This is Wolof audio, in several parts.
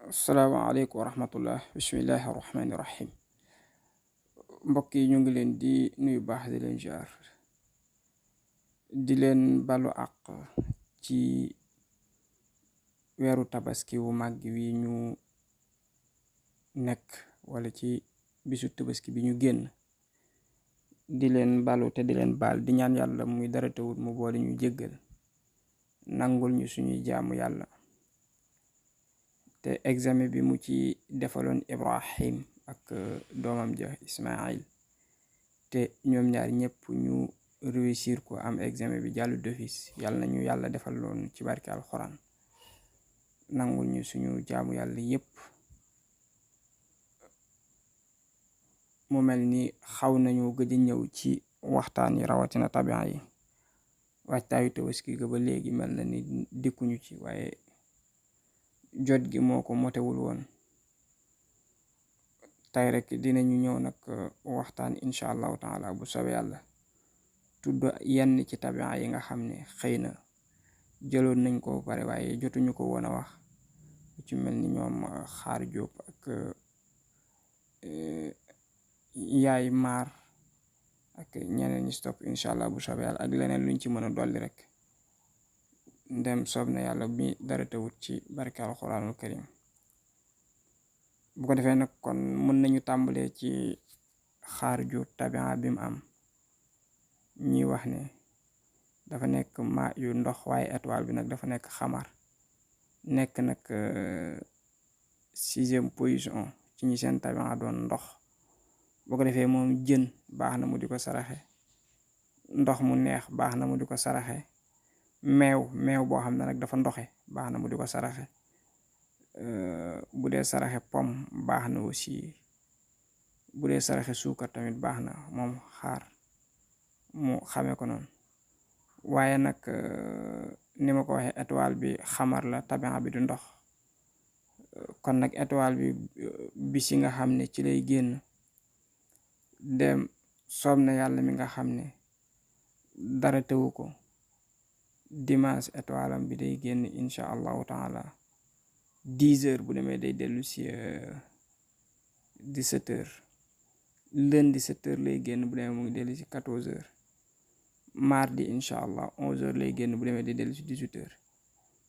asalaamaaleykum wa rahmatullah bismillahi rahmaani rahim mbokk yi ñu ngi leen di nuyu baax di leen jaar di leen balu àq ci weeru tabaski wu màgg wi ñu nekk wala ci bisu tabaski bi ñu génn di leen balu te di leen baal di ñaan yàlla muy dara tawut mu boole ñu jéggal nangul ñu suñuy jaamu yàlla te examen bi mu ci defaloon Ibrahim ak doomam ja Ismaïl te ñoom ñaar ñëpp ñu réussir ko am examen bi jàllu d'office yàlla nañu yàlla defal loon ci barke alxuraan nangul ñu suñu jaamu yàlla yépp. mu mel ni xaw nañu gëj a ñëw ci waxtaan yi rawatina tabia yi waajtaayu tabaski ga ba léegi mel na ni dikkuñu ci waaye jot gi moo ko motewul woon tey rek dinañu ñëw nag waxtaan incha allahu taala bu soobee yàlla tudd yenn ci tabia yi nga xam ne xëy na jëloon nañ ko pare waaye jotuñu ko woon a wax ci mel ni ñoom xaar jóob ak yaay maar ak ñeneen ñi stop incha allah bu soobee yàlla ak leneen luñ ci mën a dolli rek ndem soob na yàlla bi dara tawut ci barke alxuraanul karim bu ko defee nag kon mën nañu tàmbalee ci xaar ju tabia bi mu am ñuy wax ne dafa nekk ma yu ndox waaye étoile bi nag dafa nekk xamar nekk nag 6e position ci ñi seen tabia doon ndox bu ko defee moom jën baax na mu di ko saraxe ndox mu neex baax na mu di ko saraxe meew boo xam ne nag dafa ndoxe baax na mu di ko saraxe bu dee saraxe pom baax na aussi bu dee saraxe suukar tamit baax na moom xaar mu xamee ko noonu waaye nag ni ma ko waxee étoile bi xamar la tabia bi du ndox kon nag étoile bi bis yi nga xam ne ci lay génn dem soob na yàlla mi nga xam ne dara tewu ko dimanche étoile am bi day génn incha allahu taala 10 heures bu demee day dellu si 17 heures lundi 7 heures lay génn bu demee mu ngi dellu si 14 heures mardi incha allah 11 heures lay génn bu demee day dellu si 18 heures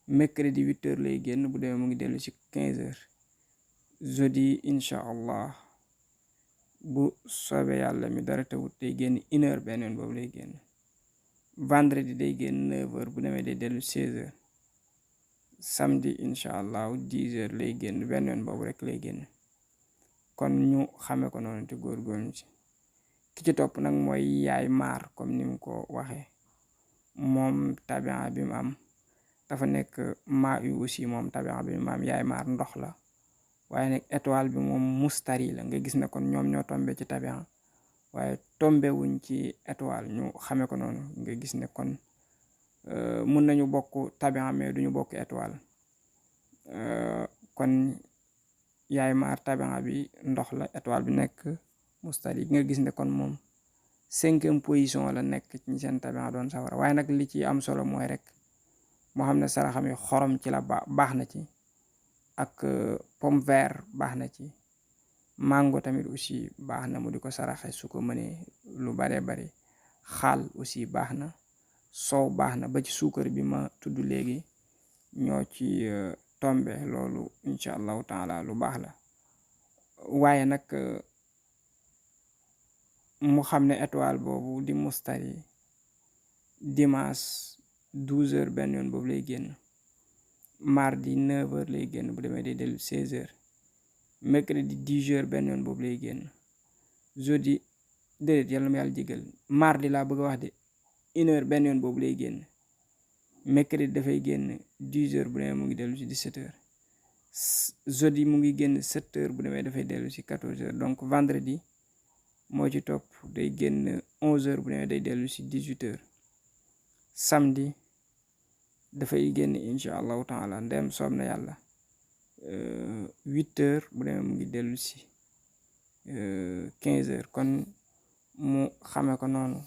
mercredi 8 heures lay génn bu demee mu ngi dellu si 15 heures jeudi incha allah bu soobee yàlla mi dara tawut day génn 1 heure beneen boobu lay génn vendredi day génn 9 heures bu demee day dellu 16 heures samedi incha allah 10 heures lay génn benn yoon boobu rek lay génn kon ñu xame ko noonu te góorgóorlu ci ki ci topp nag mooy yaay maar comme ni mu ko waxee moom tabia bi mu am dafa nekk maa yu aussi moom tabia bi mu am yaay maar ndox la waaye nag étoile bi moom mustari la nga gis ne kon ñoom ñoo tombe ci tabia waaye tombe wuñ ci étoile ñu xame ko noonu nga gis ne kon mun nañu bokk tabia mais duñu bokk étoile kon yaay maar tabia bi ndox la étoile bi nekk mustari nga gis ne kon moom 5e position la nekk ci ñi seen tabia doon sawara waaye nag li ci am solo mooy rek moo xam ne saraxam yi xorom ci la baax na ci ak pomme vert baax na ci mango tamit aussi baax na mu di ko saraxe su ko mënee lu baree bari xaal aussi baax na soow baax na ba ci suukar bi ma tudd léegi ñoo ci tombe loolu incha allahu taala lu baax la waaye nag mu xam ne étoile boobu di mustari dimanche 12 heures benn yoon boobu lay génn mardi 9 heures lay génn bu demee day dellu 16 heures mercredi 10 heures benn yoon boobu lay génn jeudi déedéet yàlla na ma yàlla jégal mardi laa bëgg a wax de 1 heure benn yoon boobu lay génn mercredi dafay génn 10 heures bu demee mu ngi dellu si 17 heures jeudi mu ngi génn 7 heures bu demee dafay dellu si 14 heures donc vendredi moo ci topp day génn 11 heures bu demee day dellu si 18 heures samedi dafay génn incha allahu taala ndem soob na yàlla 8 heures bu demee mu ngi dellu si 15 heures kon mu xame ko noonu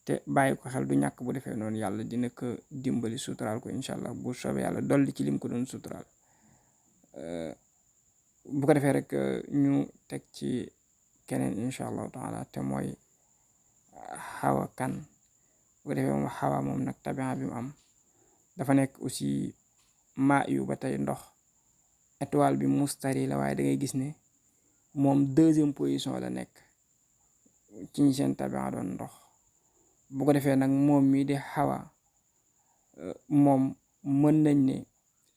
te bàyyi ko xel du ñàkk bu defee noonu yàlla dina ko dimbali suturaal ko incha allah bu soobee yàlla dolli ci lim ko doon suturaal bu ko defee rek ñu teg ci keneen incha allahu taala te mooy Hawa Kane bu ko defee moom Hawa moom nag tabia bi mu am dafa nekk aussi maa yu ba tey ndox étoile bi mustari la waaye da ngay gis ne moom deuxième position la nekk ci ñi seen tabia doon ndox bu ko defee nag moom mii di Hawa moom mën nañ ne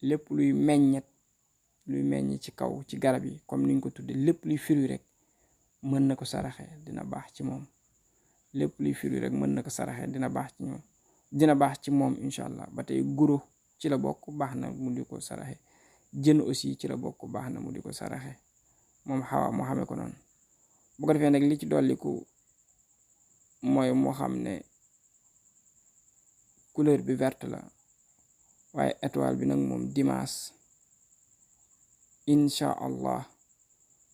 lépp luy meññ ci kaw ci garab yi comme niñ ko tuddee lépp luy fruit rek mën na ko saraxe dina baax ci moom lépp luy fruit rek mën na ko saraxe dina baax ci moom incha allah ba tey guro ci la bokk baax na mu di ko saraxe jën aussi ci la bokk baax na mu di ko saraxe moom Hawa moo xamee ko noonu bu ko defee nag li ci dolliku mooy moo xam ne couleur bi verte la waaye étoile bi nag moom dimanche incha allah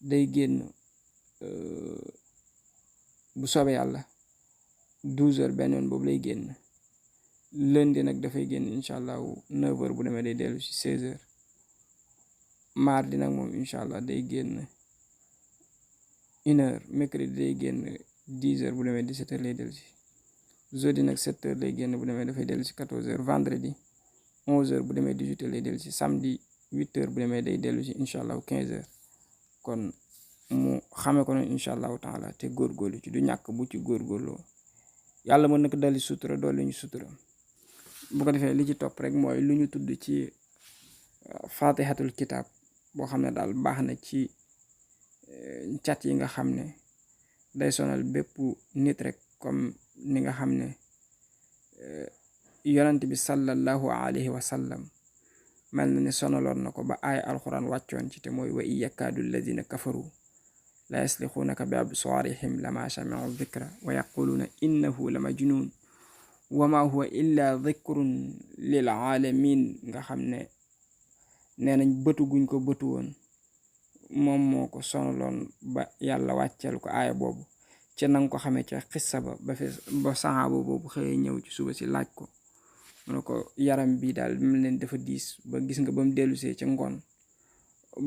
day génn bu soobee yàlla 12h benn yoon boobu lay génn lundi nag dafay génn incha allah 9h bu demee day dellu si 16h mardi nag moom incha allah day génn 1h mercredi day génn 10h bu demee 17h lay dellu si jeudi nag 7h lay génn bu demee dafay dellu si 14h vendredi 11h bu demee 18h lay dellu si samedi 8h bu demee day dellu si incha allah 15h kon mu xamee ko noonu incha allahu taala te góorgóorlu ci du ñàkk bu ci góorgóorloo yàlla mën na ko dali sutura doole ñu sutura bu ko defee li ci topp rek mooy lu ñu tudd ci fatihatul kitab boo xam ne daal baax na ci cat yi nga xam ne day sonal bépp nit rek comme ni nga xam ne yonent bi sallallahu alayhi wa sallam mel na ne sonaloon na ko ba aaya alxuraan wàccoon ci te mooy wa in yakaadu alladina kafaru la yaslixuunaka bi absaarihim lama samiu dikra wa yaquluuna innahu la majnun wa ma huwa illa dikrun lil alamin nga xam ne nee nañ bëtu guñ ko bëtu woon moom moo ko sonaloon ba yàlla wàcceel ko aaya boobu ca nanga ko xamee ca xissa ba saxaaba boobu xëye ñëw ci suba si laaj ko mu ne ko yaram bi daal mel leen dafa diis ba gis nga ba mu dellusee ca ngoon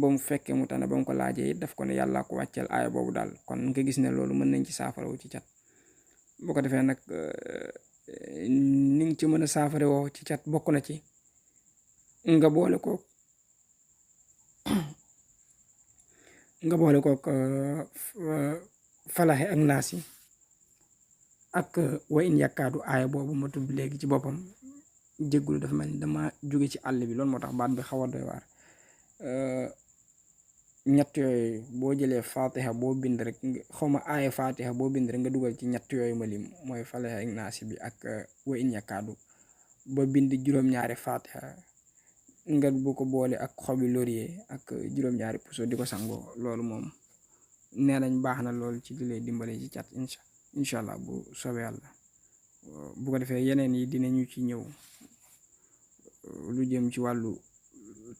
ba mu fekkee mu tane ba mu ko laajee it daf ko ne yàlla ko wàcceel aaya boobu daal kon nga gis ne loolu mën nañ ci saafarawu ci cat bu ko defee nag ni nga ci mën a saafara woo ci cat bokk na ci nga boole kook falaxe ak naas yi ak wa in yàkkaadu aaya boobu ma tudd léegi ci boppam jéggulu dafa mel ni dama jóge ci àll bi loolu moo tax baat bi xaw a doy waar ñett yooyu boo jëlee fatiha boo bind rek xawma aaya fatiha boo bind rek nga dugal ci ñett yooyu ma lim mooy falaxe ak naas bi ak wa in yàkkaadu ba bind juróom-ñaari fatiha nga bu ko boole ak xobi laurier ak juróom-ñaari puso di ko sangoo loolu moom nee nañ baax na loolu ci di lay dimbale ci cat incha allah bu soobee yàlla bu ko defee yeneen yi dinañu ci ñëw lu jëm ci wàllu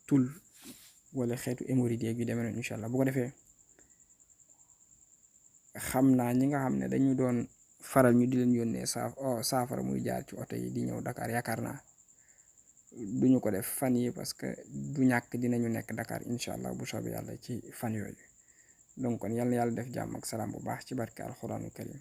tul wala xeetu hémorroïde yu demee noonu incha allah bu ko defee xam naa ñi nga xam ne dañu doon faral ñu di leen yónnee saafara muy jaar ci oto yi di ñëw Dakar yaakaar naa duñu ko def fan yi parce que du ñàkk dinañu nekk Dakar incha allah bu soobee yàlla ci fan yooyu donc kon yal na yàlla def jàmm ak salaam bu baax ci barke alxuraanu karim